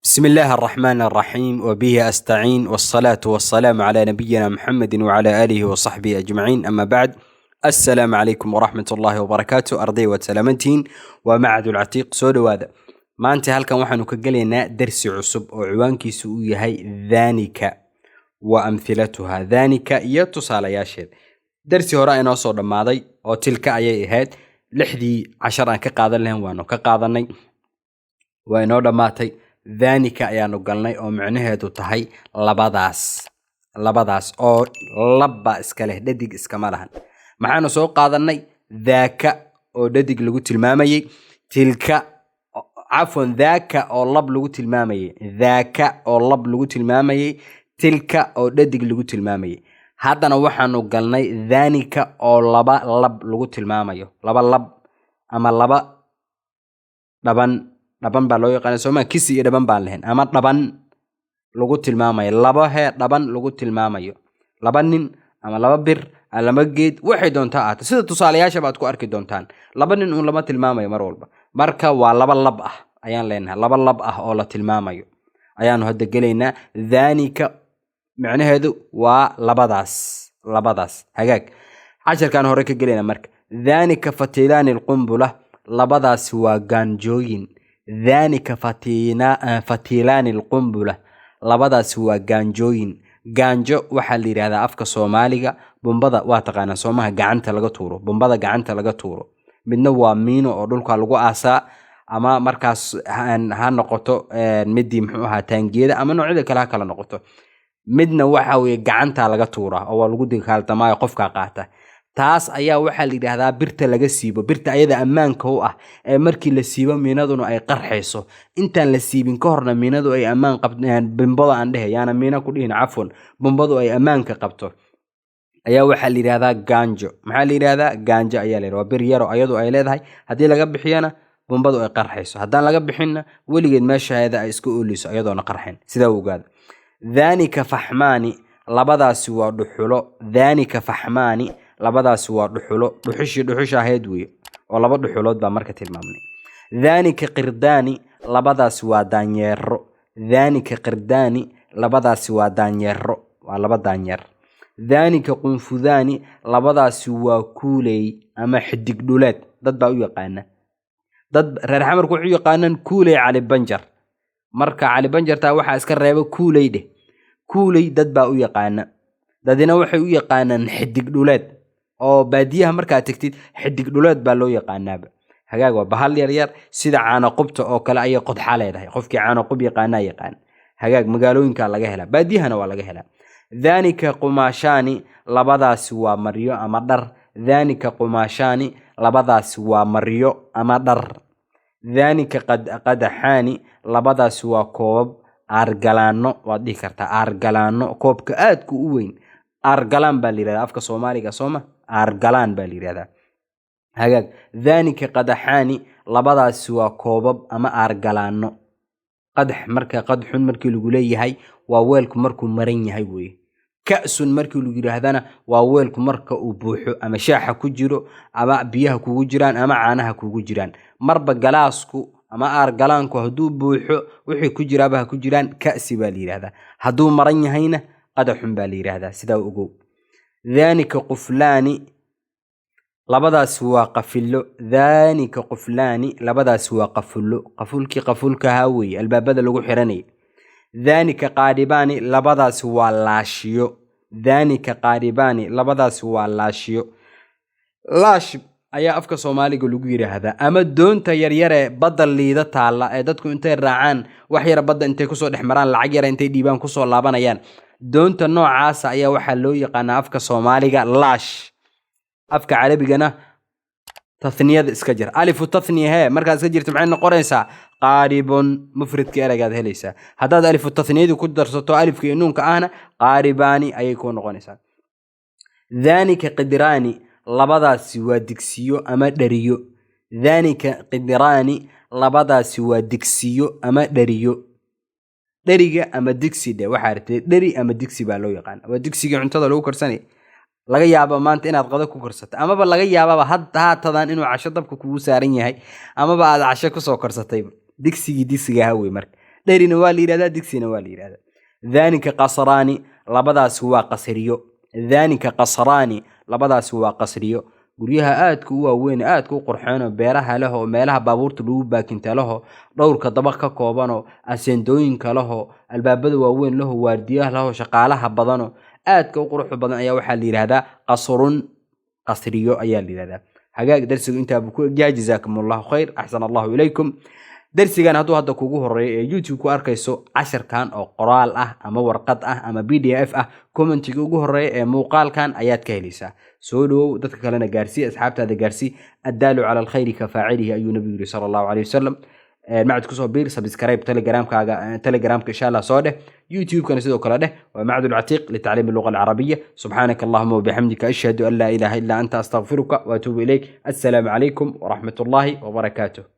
بسم الله الرحمن الرحيم، وبه أستعين، والصلاة والسلام على نبينا محمد وعلى آله وصحبه أجمعين، أما بعد، السلام عليكم ورحمة الله وبركاته. Arday, waad salaamantihiin. Waa Macadul Catiiq, soo dhowaada. Maanta halkan waxaanu ka gelaynaa darsi cusub oo ciwaankiisu uu yahay "Dhaanika wa amhilatuha", dhaanika iyo tusaalayaasheed. Darsi hore inoo soo dhammaaday oo tilka ayay ahayd. 6dii cashar aan ka qaadan lahayn waanu ka qaadanay, waa inoo dhammaatay. Dhaanika ayaanu galnay oo micnaheedu tahay labadaas, labadaas oo labba iska leh, dhadig iskama lahan. Maxaanu soo qaadanay? Daaka oo dhadig lagu tilmaamayey, tilka, cafwan, daaka oo lab lagu tilmaamayey, daaka oo lab lagu tilmaamayey, tilka oo dhadig lagu tilmaamayey. Haddana waxaanu galnay dhaanika oo laba lab lagu tilmaamayo, laba lab ama laba dhaban. Dhaban baa loo yaqaana, sooma? Kisi iyo dhaban baan lahayn, ama dhaban lagu tilmaamayo, laba hee dhaban lagu tilmaamayo, laba nin ama laba bir ama laba geed, waxay doontaa ahaato. Sida tusaalayaasha baad ku arki doontaan, laba nin uun lama tilmaamayo mar walba. Marka waa laba lab ah ayaan leenahay, laba lab ah oo la tilmaamayo ayaanu hadda gelaynaa. Dhaanika micnaheedu waa labadaas, labadaas. Hagaag, casharkaan hore ka gelaynaa. Marka dhaanika fatiilaani alqumbula, labadaasi waa gaanjooyin. Dhaanika fatiilaani alqumbula, labadaasi waa gaanjooyin. Gaanjo waxaa la yidhahdaa afka Soomaaliga bumbada, waa taqaanaa soomaha? Gacanta laga tuuro, bumbada gacanta laga tuuro. Midna waa miino oo dhulka lagu aasaa, ama markaas ha noqoto midii, muxuu ahaa, taangiyada ama noocyada kale ha kala noqoto. Midna waxa weye gacanta laga tuuraa oo waa lagu dagaaltamaayo, qofkaa qaata. Taas ayaa waxaa la yidhaahdaa birta laga siibo, birta ayada ammaanka u ah ee markii la siibo miinaduna ay qarxayso. Intaan la siibin ka horna miinadu ay ammaan qab, bumbada aan dhehe, yaana miina ku dhihin, cafwan, bumbadu ay ammaanka qabto ayaa waxaa la yidhahdaa gaanjo. Maxaa la yidhahdaa? Gaanjo ayaa la yidhahdaa. Waa bir yaro ayadu ay leedahay, haddii laga bixiyana bumbadu ay qarxayso, haddaan laga bixinna weligeed meeshaheeda ay iska ooleyso ayadoona qarxayn. Sidaa u ogaada. Dhaanika faxmaani, labadaasi waa dhuxulo. Dhaanika faxmaani, labadaasi waa dhuxulo, dhuxushii dhuxusha ahayd weye, oo laba dhuxulood baa marka tilmaamnay. Dhaanika qirdaani, labadaasi waa daanyeero. Dhaanika qirdaani, labadaasi waa daanyeero, waa laba daanyeer. Dhaanika qunfudaani, labadaasi waa kuuley ama xidig dhuleed. Dad baa u yaqaana, dad reer Xamarku wuxuu yaqaanaan kuuley Cali Banjar. Marka Cali Banjartaa waxaa iska reeba kuuley dheh, kuuley dad baa u yaqaana. Dadina waxay u yaqaanaan xidig dhuleed, oo baadiyaha markaad tegtid xidig dhuleed baa loo yaqaanaaba. Hagaag, waa bahal yar yar, sida caano qubta oo kale ayay qodxa leedahay. Qofkii caano qub yaqaanaa yaqaan. Hagaag, magaalooyinka laga helaa, baadiyahana waa laga helaa. Dhaanika qumaashaani, labadaasi waa maryo ama dhar. Dhaanika qumaashaani, labadaasi waa maryo ama dhar. Dhaanika qadaxaani, labadaasi waa koobab, aargalaano waad dhihi kartaa, aargalaano. Koobka aadku u weyn aargalaan baa la yidhahdaa afka Soomaaliga, sooma? Aargalaan baa la yidhahdaa. Hagaag, dhaanika qadaxaani, labadaasi waa koobab ama aargalaano. Qadax marka, qadxun markii lagu leeyahay waa weelku markuu maran yahay weye. Ka'sun markii lagu yidhaahdana waa weelku marka uu buuxo, ama shaaxa ku jiro, ama biyaha kugu jiraan, ama caanaha kugu jiraan. Marba galaasku ama aargalaanku hadduu buuxo, wixii ku jiraaba ha ku jiraan, ka'si baa la yidhahdaa. Hadduu maran yahayna qadaxun baa la yidhaahdaa. Sidaa ogow. Dhaanika quflaani, labadaasi waa qafilo. Dhaanika quflaani, labadaasi waa qafullo, qafulkii qafulka ahaa weeye, albaabada lagu xiranayay. Dhaanika qaadhibaani, labadaasi waa laashiyo. Dhaanika qaadhibaani, labadaasi waa laashiyo. Laash ayaa afka Soomaaliga lagu yidhaahdaa ama doonta yaryare badda liida taalla ee dadku intay raacaan wax yara badda intay kusoo dhex maraan, lacag yara intay dhiibaan kusoo laabanayaan. Doonta noocaasa ayaa waxaa loo yaqaanaa afka Soomaaliga laash. Afka Carabigana tathniyada iska jir, alifu tathniya hee markaad iska jirto maxay noqonaysaa? Qaaribun, mufradka ereygaad helaysaa. Haddaad alifu tathniyadii ku darsato, alifka iyo nuunka ahna, qaaribaani ayay kuu noqonaysaa. Dhaanika qidraani, labadaasi waa digsiyo ama dheriyo. Dhaanika qidraani, labadaasi waa digsiyo ama dheriyo. Dheriga ama digsi dhe, waxaa rabtay, dheri ama digsi baa loo yaqaana. Waa digsigii cuntada lagu karsanay. Laga yaaba maanta inaad qado ku karsato, amaba laga yaababa haatadan inuu casho dabka kugu saaran yahay, amaba aad casho kusoo karsatayba. Digsigii digsiga ha wey. Marka Dherina waa la yidhahdaa, digsina waa la yidhahdaa. Daanika qasraani, labadaasi waa qasriyo. Daanika qasraani, labadaasi waa qasriyo. Guryaha aadka u waaweyn, aadka u qurxoonoo beeraha leho, meelaha baabuurta lagu baakinta leho, dhowrka dabaq ka koobanoo, aseendooyinka leho, albaabada waaweyn leho, waardiyaha leho, shaqaalaha badano, aadka u quruxda badan ayaa waxaa la yidhahdaa qasrun, qasriyo ayaa la yidhahdaa. Hagaag, darsigu intaabuu ku egyahay. Jazaakum Allahu khayr, axsan Allahu ilaykum. Darsigan hadduu hadda kugu horeeyo ee YouTube ku arkayso, casharkan oo qoraal ah ama warqad ah ama PDF ah, commentiga ugu horeeya ee muuqaalkan ayaad ka helaysaa. Soo dhawow, dadka kalena gaarsii, asxaabtaada gaarsii. الدال على الخير كفاعله ayuu nabigu yiri sala Allahu caleyhi wasalam. Macad kusoo biir, subscribe Telegramkaaga, Telegramka insha Allah soo dheh, YouTube-kana sidoo kale dheh. Waa Macad Alcatiiq litacliim اللغة العربية. سبحانك اللهم وبحمدك، أشهد أن لا إله إلا أنت، أستغفرك وأتوب إليك. السلام عليكم ورحمة الله وبركاته.